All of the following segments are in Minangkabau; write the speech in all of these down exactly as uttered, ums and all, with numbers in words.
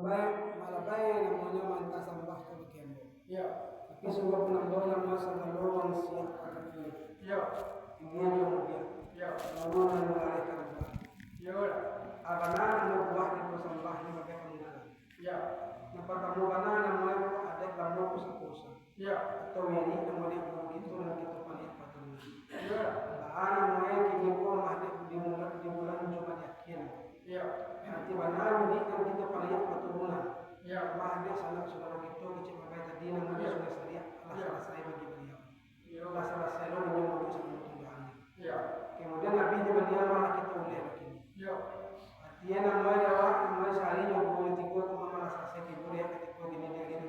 Baik, malabai namonyo maanta sambah kabake ambo. Iyo. Tapi sungguahpun ambo namo sagalo urang siap kabake. Iyo. Inyo jo mulia. Iyo. Namonyo nan mangalehkan ambo. Iyo. Abana namo buah di sambah di bagai pamungka. Iyo. Nan partamo bana namonyo adaik lamo pusa-pusa. Iyo. Atau wirid namo dek guru kito nan kito paliak paturunan. Iyo. Baa namonyo kini ko mah dek di bulan, di bulan Jumadil Akhir. Iyo. Arti bana wirid nan kito paliak paturunan. Iyo. Mah dek sanak sudaro kito kecek mabai tadi namonyo Iyo. Sudah sariak, lah Iyo. Salasai bagi baliau. Iyo. Lah salasai lo inyo mabuek samo tujuahan. Iyo. Kemudian abih di baliau malah kito uleh bakini. Iyo. Artinyo namonyo di awak, namonyo sahari jo duo jo tigo ko mah lah salasai tibo dek katiko kini dek kini.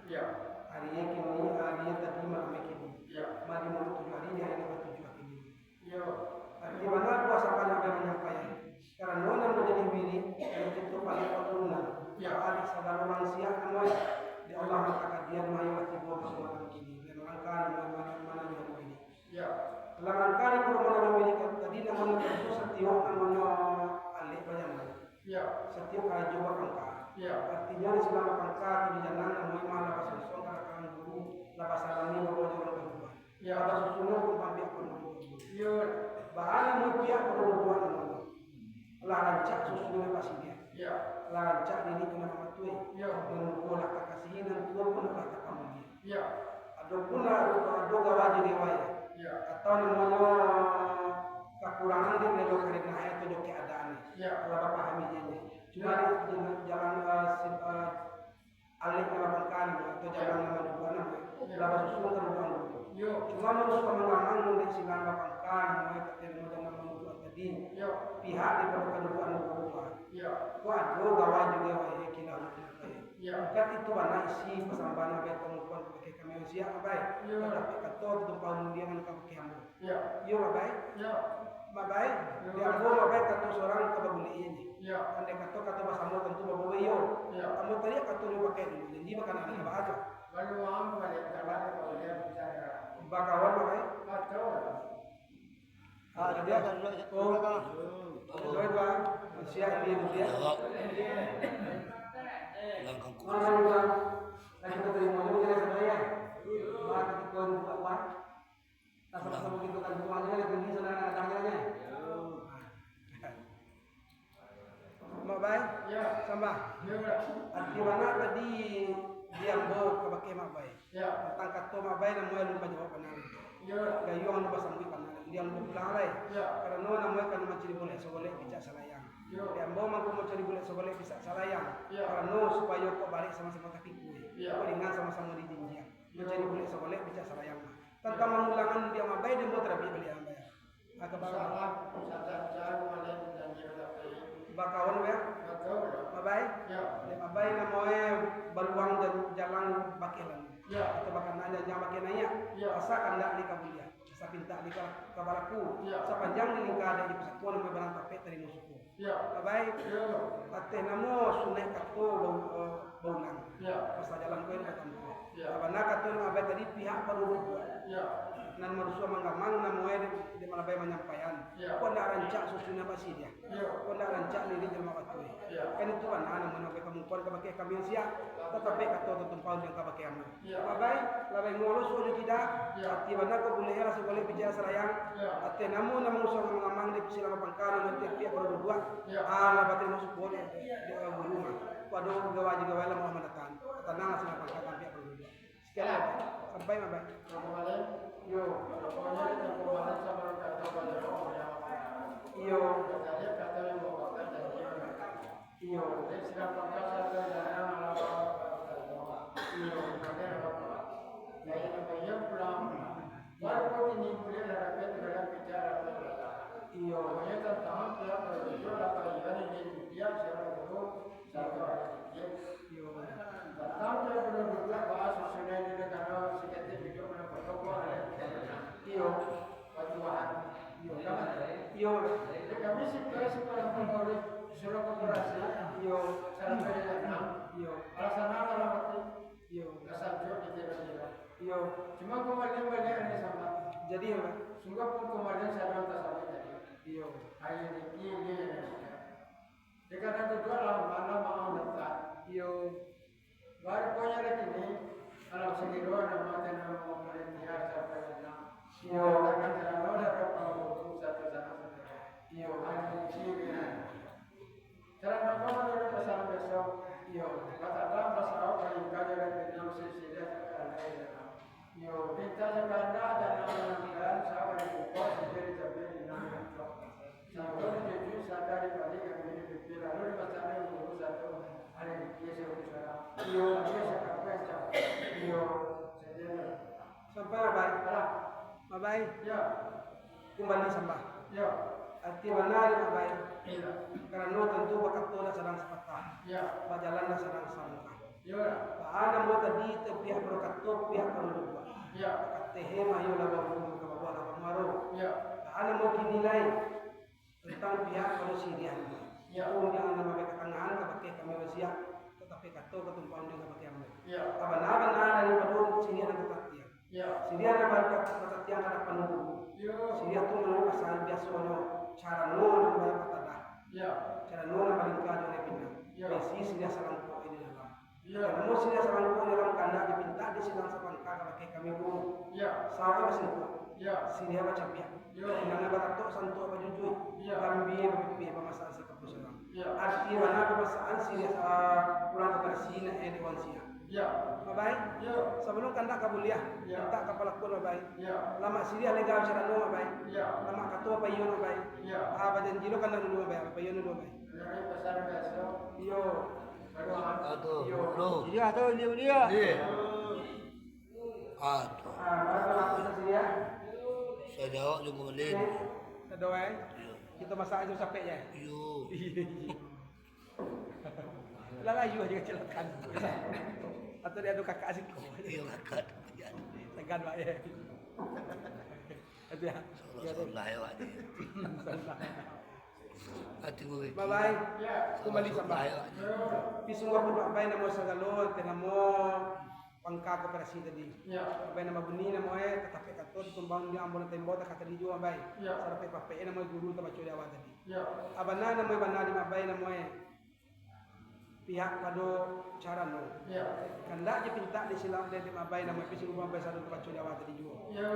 Iyo. Ari kini, ari tadi malam kini. Iyo. Mah di mulut tujuah ari, di ari nan katujuah kini. Iyo. Arti bana puasa banyak yang manyampaikan. Karano nan manjadi wirid, nan kito paliak paturunan. Iyo. Ari sagalo urang siap namonyo di Allah matakadian mayo tibo maso malam kini. Dan langkah namonyo mana, mana yang wirid. Iyo. Langkah di purmanan wirid tadi namonyo tentu satiok namonyo alek bajalan. Iyo. Satiok karajo bapangka. Iyo. Artinyo di silang bapangka tu di jalan namonyo mah lah basosong ka balakang guru, lah basalami babawa jo urang baduo. Iyo. Lah basusunan pun pambiak pun. Iyo. Baa namonyo pihak pun baduo namonyo. Lah rancak susunan nan basiriah. Iyo. Lah rancak diri tu nan batua. Iyo. Nan mudo lah takasihi, nan tuo pun lah tapamulia. Iyo. Adopun lah ado gawa jo dewa, yo. Iyo. Atau namonyo kakurangan di lelo karena atau jo keadaan. Iyo. Lah bapahami je. Cuma Iyo. Di jalan, jalan, eh, si-, eh, alek nan bapangka atau jalan nan baduo namonyo. Iyo. Lah basusunan kadudukan dulu. Iyo. Cuma manusia manggamang di silang bapangka namonyo kata jalan nan baduo tadi. Iyo. Pihak daripado kadudukan dulu. Iyo. Ko ado gawa juo, wahai kilau. Iyo. Kan itu bana isi pasambahan Abai Pamukuan kabake kami, siap, Abai. Iyo. Tatapi kato tumpang mulia nan kabake ambo. Iyo. Iyo, Abai. Iyo. Abai, Iyo. Di ambo, Abai, kato surang ka babulek iyo ni. Iyo. Andai kato, kato basamo tantu babawa iyo. Iyo. Ambo tadi kato nyo pakai dulu, janji bakana ka baa tu. Lalu ambo baliak kalah ka ulian bicara. Bakawan, Abai. Kato. Ah, dia ada dulu, Oh. Dua, dua. Siap, dia, dia. Langkah Mana, dua? Lagi kita terima dulu, kita sebenarnya. Mari kita buat, Pak. Sama-sama kita kan buahnya, lagi ini sana ada tangannya. Mak Bai? Yo. Sambah. Yo, Pak. Arti bana tadi di ambo kabake Mak Bai. Yo. Tantang kato Mak Bai, namonyo alun bajawab bana. Yo. Gayuang alun basambuik bana. Di ambo pulang lai. Yo. Karano namonyo kan mancari bulek sagolek picak salayang. Yo. Di ambo mangko mancari bulek sagolek picak salayang. Yo. Karano supayo kok barek samo-samo tapikua. Yo. Kok ringan samo-samo dijinjiang. Yo. Mancari bulek sagolek picak salayang. Tantang mangulangan di Mak Bai, di ambo tarabiak baliak Mak Bai. Aka bang. Salah, salah, jauh malin dan dia tapi. Bakawan, ya? Bakawan. Mak Bai? Ya. Dek Mak Bai namonyo baluang jan-, jalan bakeh lan. Ya. Atau bakanan janjang bakeh naiak. Ya. Asa kandak di kabuliah. Asa pintak di ka-, kabalaku. Ya. Sapanjang di lingka ado di pusako namonyo barang tapek tarimo suko. Ya. Mak Bai? Ya. Ateh namo sunaik kato bau-, eh, baulang. Ya. Pasal jalan ko yang batampuah. Ya. Bana kato Mak Bai tadi, pihak paduduak. Ya. Nan marusuah manggamang namonyo di, di Mak Bai manyampaian. Ya. Kok ndak rancak susunan basiriah. Ya. Kok ndak rancak lirik jo Mak Batua. Ya. Kan itu bana namonyo Mak Bai pamukuan kabake kami yang siap. Tatapi kato tatumpal yang kabake ambo. Ya. Mak Bai, lah bangolo suo jo kida. Ya. Ati bana ko bulek lah sagolek picak salayang. Ya. Ateh namo nan marusuah manggamang di silang bapangka namonyo pihak paduduak. Ya. Alah batin masuk boleh di, di, eh, guru mah. Kok ado gawa jo gawa lah mau mandatang. Tanang lah silang bapangka tampek paduduak. Sekian, Mak Bai. Sampai, Mak Bai. Yo. Iyo. Iyo. Iyo. Iyo. Iyo. Iyo. Iyo. Iyo. Iyo. Iyo. Jadi, yo, Pak? Sungguahpun kamarian sadang tasabuik tadi. Iyo. Ayo, ini, ini, ini. Dikatakan kedua lah, malam maaf datang. Patadang basau balingka jo pinang sisiriah sakarang lai. Yo, pinta jo kandak tanang manangkan, sawa di kuko, sisiriah di tabia di nan cocok. Sawa di cucu, sada di padi, kami di pipi, lalu di masalah guru satu, ada di kia satu salah. Iyo. Ada sakapai, cak. Iyo. Saja. Sampai, Mak Bai. Alah. Mak Bai. Ya. Kumbali sambah. Ya. Arti bana ari, Mak Bai. Iya. Karano tantu bakato lah sadang sapatah. Ya. Bajalan lah sadang salangkah. Iya. Baa namo tadi tu pihak bakato, pihak bakato juo. Ya. Katehe mayo lah baulu, ka bawah lah bamuaro. Ya. Baa namo kini lai? Tantang pihak pado siriah. Ya. Undiang nan mamakai katangahan kabake kami wasiat, tatapi kato katumpang undiang kabake ambo. Ya. Abana-bana daripado siriah nan kapatiang. Ya. Siriah nan ba-, kapatiang ka dapan guru. Ya. Siriah tu manuruik asa biasonyo, carano nan bapatadah. Ya. Carano nan balingka jo pinang. Ya. Baisi siriah salangkok di dalam. Iyo. Namo siriah salangkok dalam kandak dipintak di silang sapangka kabake kami guru. Iyo. Sawa basingkok. Iyo. Siriah bacabiak. Iyo. Pinang bakatok santok bajujuik. Iyo. Gambia bapimpin pamasakan sakapo salang. Iyo. Arti bana pamasakan siriah sa-, urang kabarasi nak eh di wansia. Iyo. Mak Bai? Iyo. Sabalum kandak ka buliah, iyo, mintak ka palakuan, Mak Bai. Iyo. Lamak siriah lega carano, Mak Bai. Iyo. Lamak kato apa iyo, Mak Bai. Iyo. Ah, bajanji lo kandak dulu, Mak Bai. Apa iyo dulu, Mak Bai? Iyo. Aduh, iyo. Bro. Iya, tahu dia, dia. Iya. Ah, tu. Ah, baru aku saksi ya. Saya jawab juga boleh. Sado, eh? Iya. Kita masak aja capek ya? Iya. Lah, lah, iya aja kecelakaan. Atau dia ado kakak siko. Iya, kakak. Tegan, Pak, ya. Itu ya. Salah, salah, ya, Pak. Salah. Ati guru itu. Mak Bai, kumbali sambah. Tapi sungguahpun Mak Bai namo sagalo, teh namo pangka koperasi tadi. Ya. Mak Bai namo buni namo eh, tatapek kato, ditumbang di ambo nan tembok, takah tadi juo, Mak Bai. Ya. Sarapek-papek namo guru tabaco di awak tadi. Ya. Abana namo eh, bana di Mak Bai namo eh. Pihak pado carano. Ya. Kandak je pintak di silang dek Mak Bai namo eh, pisi rumah Mak Bai sado tabaco di awak tadi juo. Ya.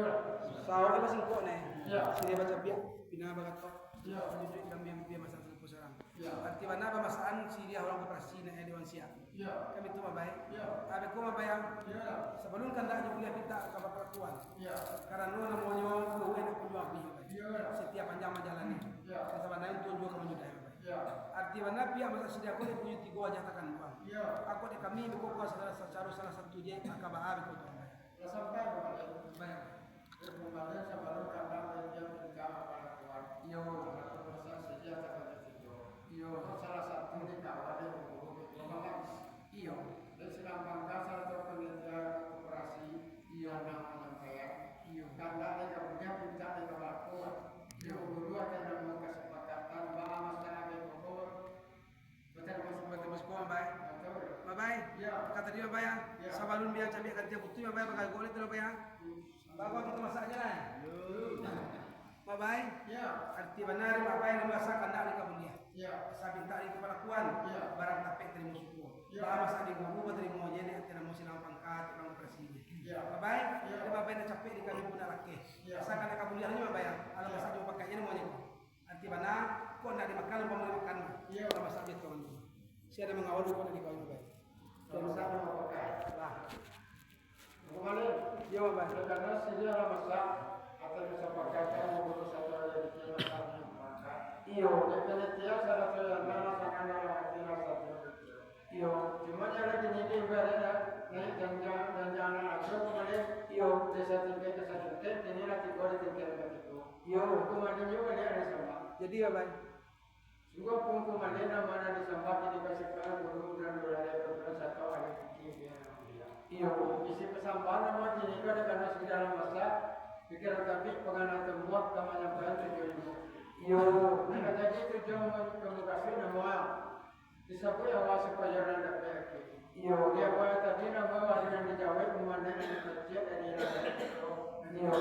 Sawa eh basingkok neh. Ya. Siriah bacabiak, pinang bakatok. Ya. Jujur kami yang dia masak sangko sarang. Ya. Arti bana pamasakan siriah urang koperasi nak eh di wansia. Ya. Kami tu, Mak Bai. Ya. Abih ko, Mak Bai, ya. Ya. Sabalum kandak jo buliah pintak ka palakuan. Ya. Karano namonyo kuruih nak kunjuang abih, Mak Bai. Ya. Satiok panjang bajalan ni. Ya. Sabananyo untuang juo ka manyudahi, Mak Bai. Ya. Arti bana pihak masak siriah ko dipunyoi tigo wajah takanduang. Ya. Ako dek kami beko sacaro salah satu je, maka baa beko tu, Mak Bai. Lah sampai, Mak Bai. Mak Bai. Kumbali sabalum kandak jo buliah pintak ka palakuan. Iyo. Karano masak siriah sabananyo tigo. Iyo. Salah satu di kawan yang guru itu, Mak Bai. Iyo. Di silang pangka sarato panitia koperasi, iyo, nan manyampaian. Iyo. Kandak dek ka buliah pintak dek ka palakuan. Iyo. Guru akan namo kasapakatan, baa masalah beko. Batal masuk, batal masuk, Mak Bai. Batal. Mak Bai. Ya. Kata dia, Mak Bai, ya. Ya. Sabalum dia cabiak ganti putu, Mak Bai, bagagok dia tu, Mak Bai, ya. Hmm. Bagus kita masaknya lah. Ya. Mak Bai. Ya. Arti bana, Mak Bai, namo asa kandak dek ka buliah. Ya. Asa pintak dek ka palakuan. Ya. Barang tapek tarimo syukur. Ya. Baa masak dek guru, batarimo je dek, ati namo silang pangka, ati namo koperasi. Ya. Mak Bai. Ya. Mak Bai nak capek dek kami pun nak lakeh. Ya. Asa kandak ka buliah ni, Mak Bai, ya. Alah, ya, masak juo pakai je namo je. Arti bana, kok ndak dimakan, umpamo dimakan. Iyo. Kalau masak biaso tu. Sia nan mangawal, kok ndak dikawal, Mak Bai. Kalau masak, ndak makan. Lah. Kumbali. Iyo, Mak Bai. Oleh karano siriah lah masak, atau disapakatkan, guru satu hari di masak, makan. Iyo. Dek panitia, salah satu yang masak, anak yang hati rasa. Iyo. Cuma nyo lah kini ko ibarat lah, naiak janjang, janjang anak asuah kumbali. Iyo. Dari satingkek ka satingkek, kini lah tibo di tingkek nan katigo. Iyo. Kumbali juo baliak dari sambah. Jadi, Mak Bai. Sungguahpun kumbali namo nan disambah kini ko sakalang guru nan duo lai, guru nan satu ahli fikih, dia nan mulia. Iyo. Isi pasambahan namo kini ko ado karano sudah lah masak, pikiran kami pangana tumbuah ka manyampaian tujuan ilmu. Iyo. Maka jadi tujuan ilmu kasih namo Disabuik awak supayo urang dapek aki. Iyo. Di awal tadi namo hari nan dijawek, umah nan dipacik dari rakyat kito. Iyo.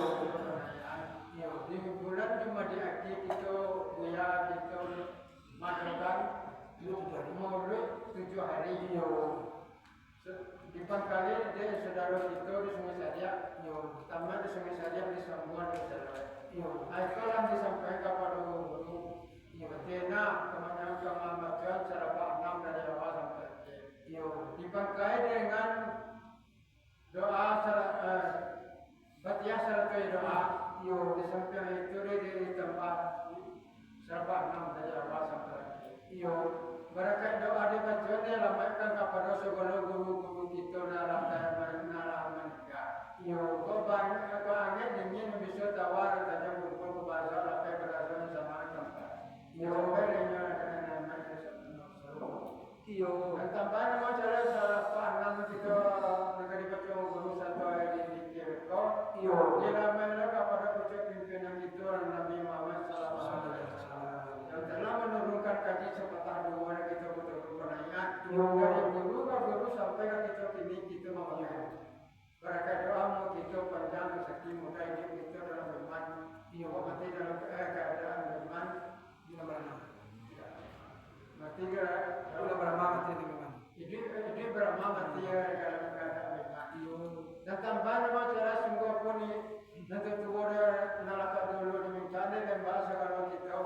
Iyo. Di bulan Jumadi aki kito, buya kito madakan maulud tujuah hari. Iyo. Di Pangkali dek saudaro kito di Sungai Sadiak. Iyo. Tamat di Sungai Sadiak di Sambuang di Sarawak. Iyo. Nah, iko lah disampaikan kapado guru. Iyo. Batena, kamanyakan ka mambaco saraban anam dari awal sampai akhir. Iyo. Iyo, barakaik doa di baco ni lambaikan kapado sagalo guru-guru kito nan lah, nan lah maningga. Iyo, kok banyak, kok angek dingin biso tawa, tajam kumpul ka bahaso lapeh baraso nan samo tampek. Iyo. Sampai dek inyo nan kena namaik di saluruh. Iyo. Nan tambah namo jalan salah paham kito nagari pacung guru sato di dikir ko. Iyo. Dilamailah kapado pucuk pimpinan kito Nabi Muhammad sallallahu alaihi wasallam, yang telah menurunkan kaji sapatah duo dari kito putukan panaian. Iyo. Dari guru ka guru sampai ka kito kini kito mamakai. Barakaik doa mu kito panjang, rasaki mudah, iduik kito dalam iman. Iyo. Mati dalam, eh, keadaan iman. Dalam baramal. Mati ka-, Dalam baramal, mati dalam iman. Iduik, iduik baramal, mati dalam keadaan iman. Iyo. Nan tambah namo jalan sungguah pun ni, nan tutuo nan lah tadulu dimintak dek lembah sagalo kito.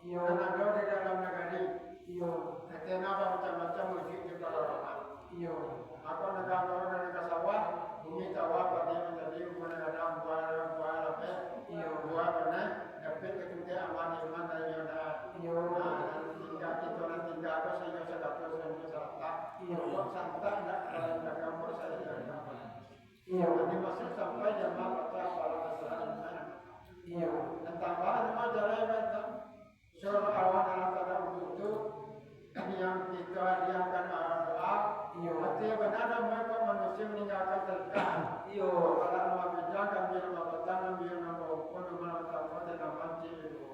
Iyo. Nan ado di dalam nagari. Iyo. Katena bamacam-macam ujuik di palawaran. Iyo. Mako nagaro nan ka sawah, bumi tawa, padi manjadi, umbuah gadang, umbuah, umbuah lapeh. Iyo. Umbuah paneh, dapek katunteh aman, iman dari nyo dah. Iyo. Nah, nan tingga kito nan tingga ko sainyo sarato, sainyo sarata. Iyo. Kok santak ndak, kalau dagang, kok sainyo dagang. Iyo. Jadi masih sampai jamaah baca, kalau masalah iman. Iyo. Nan tambah, namo jalan, kan? Surah Al-Waqiah, nan kada butuh, yang kito hadiahkan arah doa. Iyo. Hati bana dah muai kok manusia maninggakan tarikat. Iyo. Kalau nama bijak, kami nama batang, kami nama ukun, nama batang, nama manci, iyo.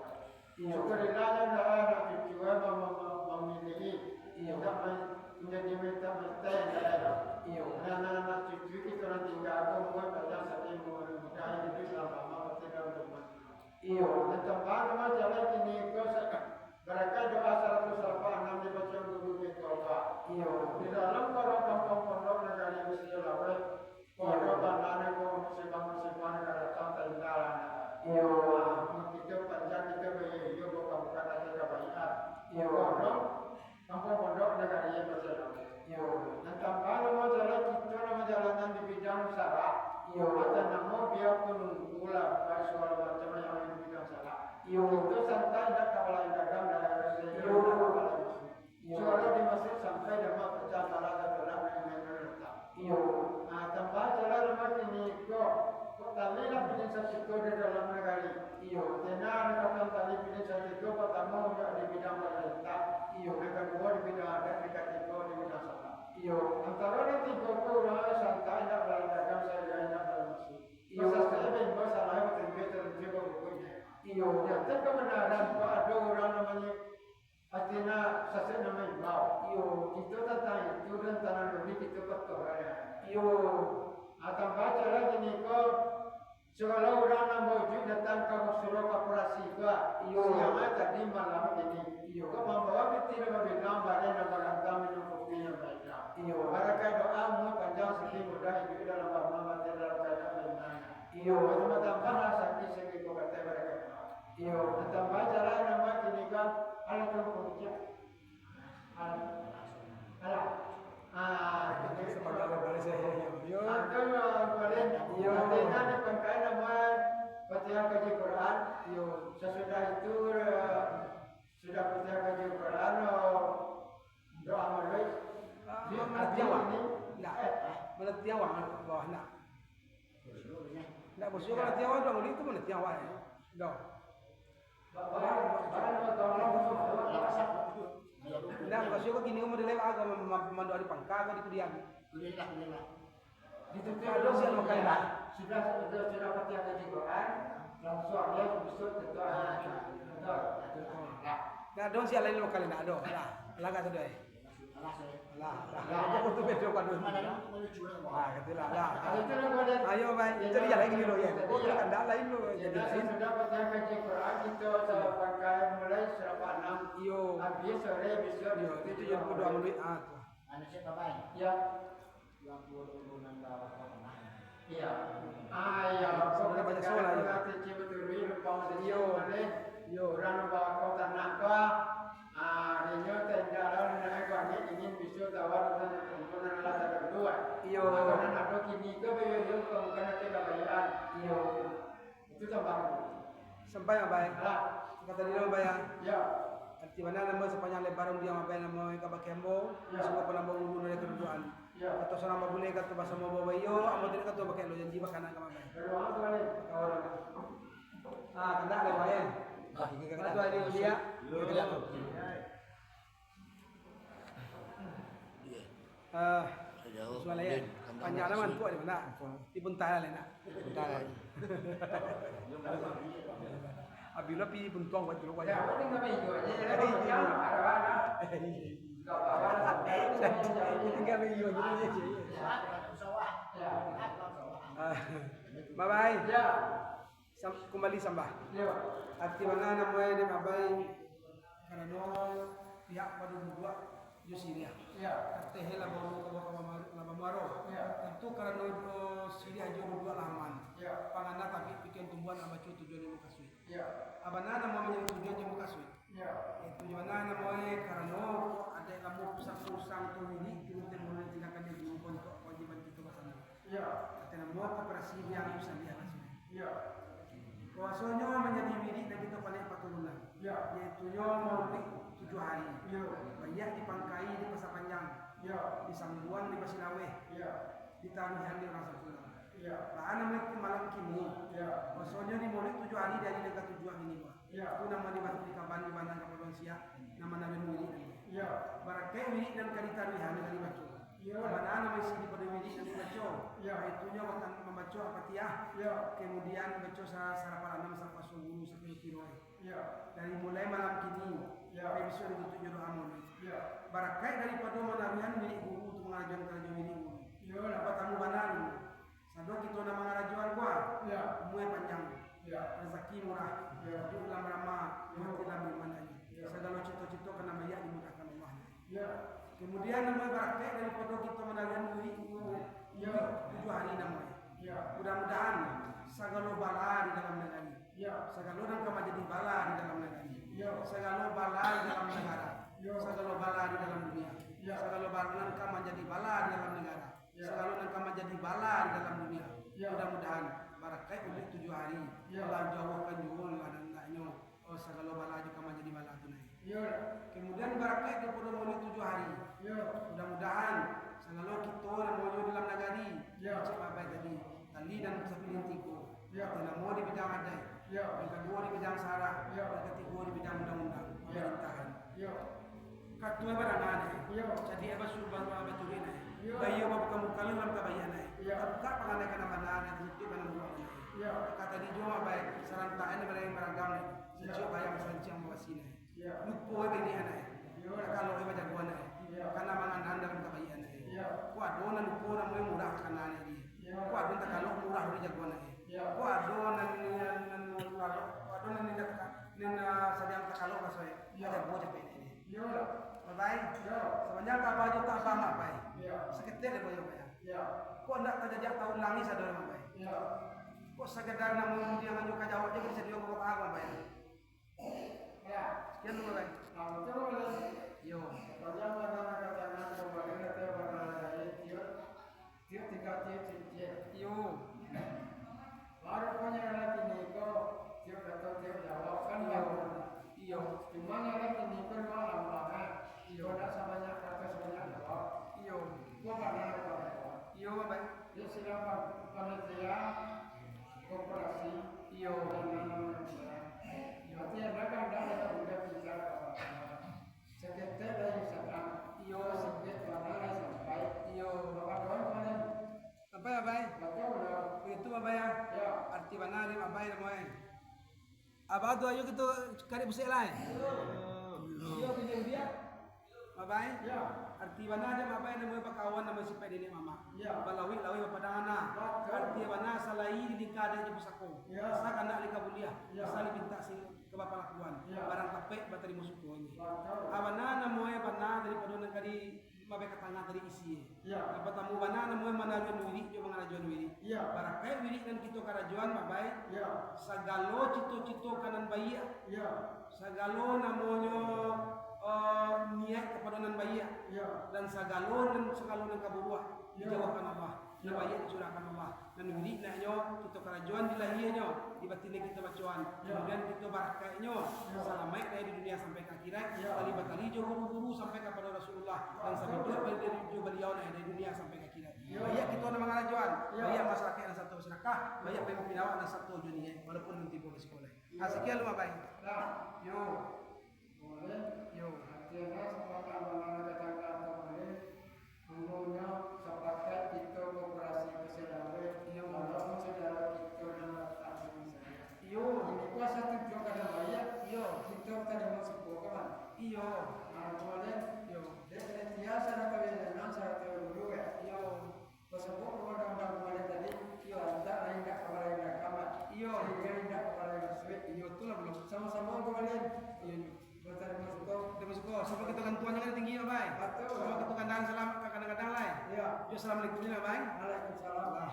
Iyo. Syukurilah yang dah anak cucu, eh, mem-, mem-, memilih. Iyo. Tidak men-, menjadi minta-minta yang dah. Iyo. Dan anak cucu kito nan tingga ko, muai pajak saling mudah hidup selama lama, tidak berumah. Iyo, nan tambah namo jalan kini ko sa-, barakaik doa saratus ampek anam di Bacaan Guru Mikoba. Iyo. Di dalam korong kampuang pondok nagari Mesir Laweh, iyo, pondok bandar ko musibah-musibah nan ka datang taingga lah. Iyo. Nah, mun kito panjang kito bayo iyo bukan-bukan ati kabaikan. Iyo. Korong Kampuang pondok nagari yang bajalan. Iyo. Nan tambah namo jalan kito, namo jalanan di bidang sarak. Iyo. Atau namo biar pun lah, baik segala macam yang lain di bidang sarak. Iyo. Kito santai, indak ka balain dagang, dah, iyo, indak ka balain masjid. Iyo. Suaro di masjid sampai dama pacah, salah ka tolak, main-main datang. Iyo. Ah, tambah jalan rumah kini ko, kok tali lah pidin sasiko di dalam nagari. Iyo. Tenar katan tali pidin sasiko, partamo untuak di bidang pamarintah. Iyo. Nan kaduo di bidang adat, nan katigo di bidang salat. Iyo. Antaro nan tigo ko urang santai, indak balain dagang, sahinggo indak balain masjid. Iyo. Sasai baimbau, salah batambia, taruntuih babukuik. Iyo. Nyata kabanaran, kok ado urang namonyo Artina sasek nan maimbau. Iyo. Kito tantang itu, dan tanang duni kito kotoran. Iyo. Ah, tambah jalan kini ko, sagalo urang nan baujuik datang ka surau korporasi ko. Iyo. Siang tadi, malam kini. Iyo. Kok mambawa piti nan babilang, bareh nan barantang, minum kopi nan baidang. Iyo. Barakaik doa, umua panjang, siki mudah, iduik dalam barumah, mati dalam kaadaan baiman. Iyo. Batambah-tambahlah rasaki, sagi ko katai barakaik doa. Iyo, batambah jalan namo kini kan, alah tu puncak. Alah. Alah. Ah, jadi sepangkal dari saya. Yo. Ah, tu, ah, paling, iyo, artinya di pangkai namo Fatihah kaji Quran. Iyo. Sasudah itu, eh, sudah Fatihah kaji Quran, oh, doa maulid. Ah, di malatiah awak. Ini. Ndak. Eh, eh. Malatiah awak, bawah ndak. Ndak, maksudnyo kalau tiang awak tu, maulid tu mana tiang awak, eh? Dah. Ndak, maksudnyo kini umur dia lewat, aku mem-, mem-, mandoa di pangka, aku di kudian. Kudian lah, kudian lah. Ado siang makan lah. Sudah, sudah, sudah Fatihah kaji Quran, langsung dia besok tentu ada. Betul. Nah, dong siang lain makan, ndak ado. Lah, lagak sudah, eh. Alah, alah. Apo tu bedo kan? Ah, katilah, lah. Ayo, baik. Jadi, yo, lain dulu, yo. Oh, yo, kandak lain dulu. Jadi, sudah baca kaji Quran, kito salat pakaian mulai setengah anam. Iyo. Habis sore, besok. Iyo, itu jadi kudu amun duit. Ah, tu. Anu, siapa, Bay? Ya. Dua puluh, dua puluh enam bawah. Iya. Ah, iya. Sudah banyak soal, ya. Kecil betul, lupa masih. Iyo. Iyo. Urang bawa kau tanah kau. Ah, inyo tidak lalu naik kau ni ingin bisu tawar dengan perempuan yang lah tak berdua. Iyo. Maka nak ada kini ke, bayo, yo, bukan, bukan nanti babayaan. Iyo. Itu tambah. Sampai, Abah. Alah. Kata dia, Abah, ya. Ya. Di mana namo sapanjang lebar undiang mabai namo ka bakeh ambo, sungguah pun ambo ulun dari kadudukan. Kato surang babuleh, kato basamo babayo, ambo tidak kato bakeh lo janji bakanan ka mabai. Kawan. Ah, kandak lewat, eh. Ah, ini kandak. Kato hari undi, ya. Kandak tu. Ah, sualeh, ya. Panjang lah mantuak di mana? Di Buntalan, nak. Buntalan. Abilo pi buntuang buat dulu, ya. Tinggal video gitu aja. Ah, bye bye. Ya. Sam-, kumbali sambah. Iyo. Arti bana namo e dek abai, karano pihak pado duduak jo siriah. Iyo. Katehe lah baru ka bawah, lah bamuaro. Iyo. Tantu karano, eh, siriah jo duduak lah aman. Iyo. Pangana tapi pikiran tumbuhan abaco tujuan jo mukasuik. Iyo. Abana namo e tujuan jo mukasuik. Iyo. Itu jo bana namo e karano kok adaik lamo pusang-pusang tu ini, turun temurun tindakan yang dihukum untuk kewajiban kita basamo. Iyo. Kata namo operasi yang bisa dia masuk. Iyo. Bahwasonyo manjadi wirid nan kito pandai paturunan. Iyo. Yaitunyo maulid tujuah hari. Iyo. Baiak di Pangkai di Pasar Panjang. Iyo. Di Sambuang di Basilaweh. Iyo. Di Taruihan di Urang Sampulo. Iyo. Baa namo itu malam kini. Iyo. Bahwasonyo di maulid tujuah hari di hari nan katujuah ini, Pak. Iyo. Itu namo di Batu di Kaban di Banang Kapalon Siak. Nama nabi wirid. Iyo. Barakaik wirid nan ka ditaruihan nan ka dibaco. Iyo. Bana namo isi di pado wirid nan dibaco. Iyo. Yaitunyo bakan mambaco Al-Fatihah. Iyo. Kemudian baco sa-, sarapalan anam, sarapalan guru, sampai kiro. Iyo. Dari mulai malam kini, iyo, sampai bisuak ditutup jo doa maulid. Iyo. Barakaik daripado manaruihan wirid guru tu mangarajoan karajo wirid guru. Iyo. Batamu bana dulu. Sado kito nan mangarajoan ko, iyo, umua panjang, iyo, razaki murah, iyo, iduik lah marama, iyo, mati lah baiman. Iyo. Sagalo cito-cito ka nan baiak dimudahkan Allah. Iyo. Kemudian namo e barakaik daripado kito manaruihan wirid, iyo, tujuah hari namo e. Iyo. Mudah-mudahan sagalo bala di dalam nagari. Iyo. Sagalo nan ka manjadi bala di dalam nagari. Iyo. Sagalo bala di dalam nagara. Iyo. Sagalo bala di dalam dunia. Iyo. Sagalo bala nan ka manjadi bala di dalam nagara. Iyo. Sagalo nan ka manjadi bala di dalam dunia. Iyo. Mudah-mudahan barakaik ulih tujuah hari. Iyo. Allah jauahkan juo lah nan andaknyo. Oh, sagalo bala jo ka manjadi bala tu, Nai. Iyo. Kemudian barakaik daripado maulid tujuah hari. Iyo. Mudah-mudahan sagalo kito namonyo dalam nagari. Iyo. Cek babai tadi, tali nan sapilin tigo. Iyo. Ati namo di bidang adaik. Iyo. Nan kaduo di bidang sara. Iyo. Nan katigo di bidang undang-undang, iyo, pamarintahan. Iyo. Kato e badanga, Nai. Iyo. Cadiak e basu-, ba-, ba-, baturuik, Nai. Iyo. Baiyo babuka-buka lo dalam kabaiak, Nai. Iyo. Tabuka pangana ka nan bana, Nai, tutuik ka nan buruak, Nai. Iyo. Ka tadi juo, Abai, sarantakan nan baragam, Nai. Iyo. Saciok bayang, sanciang mawasi, Nai. Iyo. Lupo e bini, Nai. Iyo. Takalok e bajago, Nai. Iyo. Kana manganan dalam kabaiak, Nai. Iyo. Kok ado nan lupo namo e murah kana, Nai. Iyo. Kok ado nan takalok murah dijago, Nai. Iyo. Kok ado nan, nan, nan lalok, kok ado nan indak taka-, nan, ah, sadang takalok raso e. Iyo. Jago capek, Nai. Iyo. Babai. Iyo. Sabanyak ka apo ajo tak apo, Mak Bai. Iyo. Saketek dek boyo, Bai. Iyo. Kok ndak tajajak taulangi sadonyo, Mak Bai. Iyo. Kok sakadar namo diang anyo ka jawab je bisa dio ka Mak Bai. Iyo. Sakian dulu, Mak Bai. Nah, betul, Mak Bai. Iyo. Sapanjang mana katakan kembali, kata mana dari tiup. Tiup tiga tiup cincin. Iyo. Baru punyo anak kini ko, tiup kato tiup jawab, kan. Iyo. Baru. Iyo. Cuma anak kini ko dua lambangan. Iyo. Ko ndak sabanyak kato sabanyak jawab. Iyo. Ko bana ko. Iyo, Bapak. Yo, silakan panitia koperasi. Iyo. Dan nama-nama. Iyo. Berarti ada kan, ada, ada, udah bicara apa-apa. Saketek lai sadang. Iyo. Saketek bana lai sampai. Iyo. Bapak doan kemarin. Sampai, Abai? Batua lah. Baitu, Abai, ya? Ya. Arti bana dek Abai namo e. Abai tu, ayo kito karek busek lai. Iyo. Iyo, tu je dia. Abai? Ya. Arti bana dek Abai namo e bakawan, namo e sipaik niniak mamak. Ya. Balawik-lawik bapadang anak. Batua. Arti bana salai di lingka adaik jo pusako. Ya. Asa kandak lingka buliah. Ya. Asa dipintak sing ka bapalakuan. Ya. Barang tapek batarimo suko ini. Batua. Abana namo e bana daripado nan ka di mabai ka tangah tadi isi e. Ya. Nan partamo bana namo e manaruihan wirik jo mangarajoan wirik. Ya. Barakaik wirik nan kito karajoan, Mak Bai. Ya. Sagalo cito-cito ka nan baiak. Ya. Sagalo namonyo, eh, niaik kapado nan baiak. Ya. Dan sagalo nan, sagalo nan kaburuak, ya, dijauahkan Allah. Nan baiak dicurahkan Allah. Nan wirid naknyo kito karajoan di lahianyo, di batin kito bacoan. Kemudian kito barakatnyo, salamaik dari dunia sampai ka akhirat, tali batali jo guru-guru sampai kapado Rasulullah, dan sabiduak bali-, jo baliau nak dari dunia sampai ka akhirat. Baiak kito nan mangarajoan, baiak masyarakat nan sato basadakah, baiak pamimpin awak nan sato jo niaik, walaupun nan tibo ka sikolah. Ha, sakian lu, Abai. Nah, yo. Boleh. Yo. Artinya, sapakat mangarajoan kata boleh. Umumnyo sapakat kito koperasi ka saudaro, iyo, walaupun saudaro kito nan latak di sana. Iyo. Ini kuasa tujuan ka nan baiak, iyo, kito tarimo suko ka mah. Iyo. Nah, boleh. Iyo. Dek setia sarato nan sarato guru, ya. Iyo. Basabok rumah dalam rumah tadi, iyo, antak lain dak kabar lain dak kabar. Iyo. Sehingga indak kabar lain suik. Iyo, itulah belum. Sama-sama guru lain. Iyo, iyo. Batarimo suko. Tarimo suko. Sabab kito gantuan jangan tinggi, Abai. Batul. Sabab kito kadang salam, kadang-kadang lai. Iya. Yo, assalamualaikum ni, Abai. Waalaikumsalam. Ah.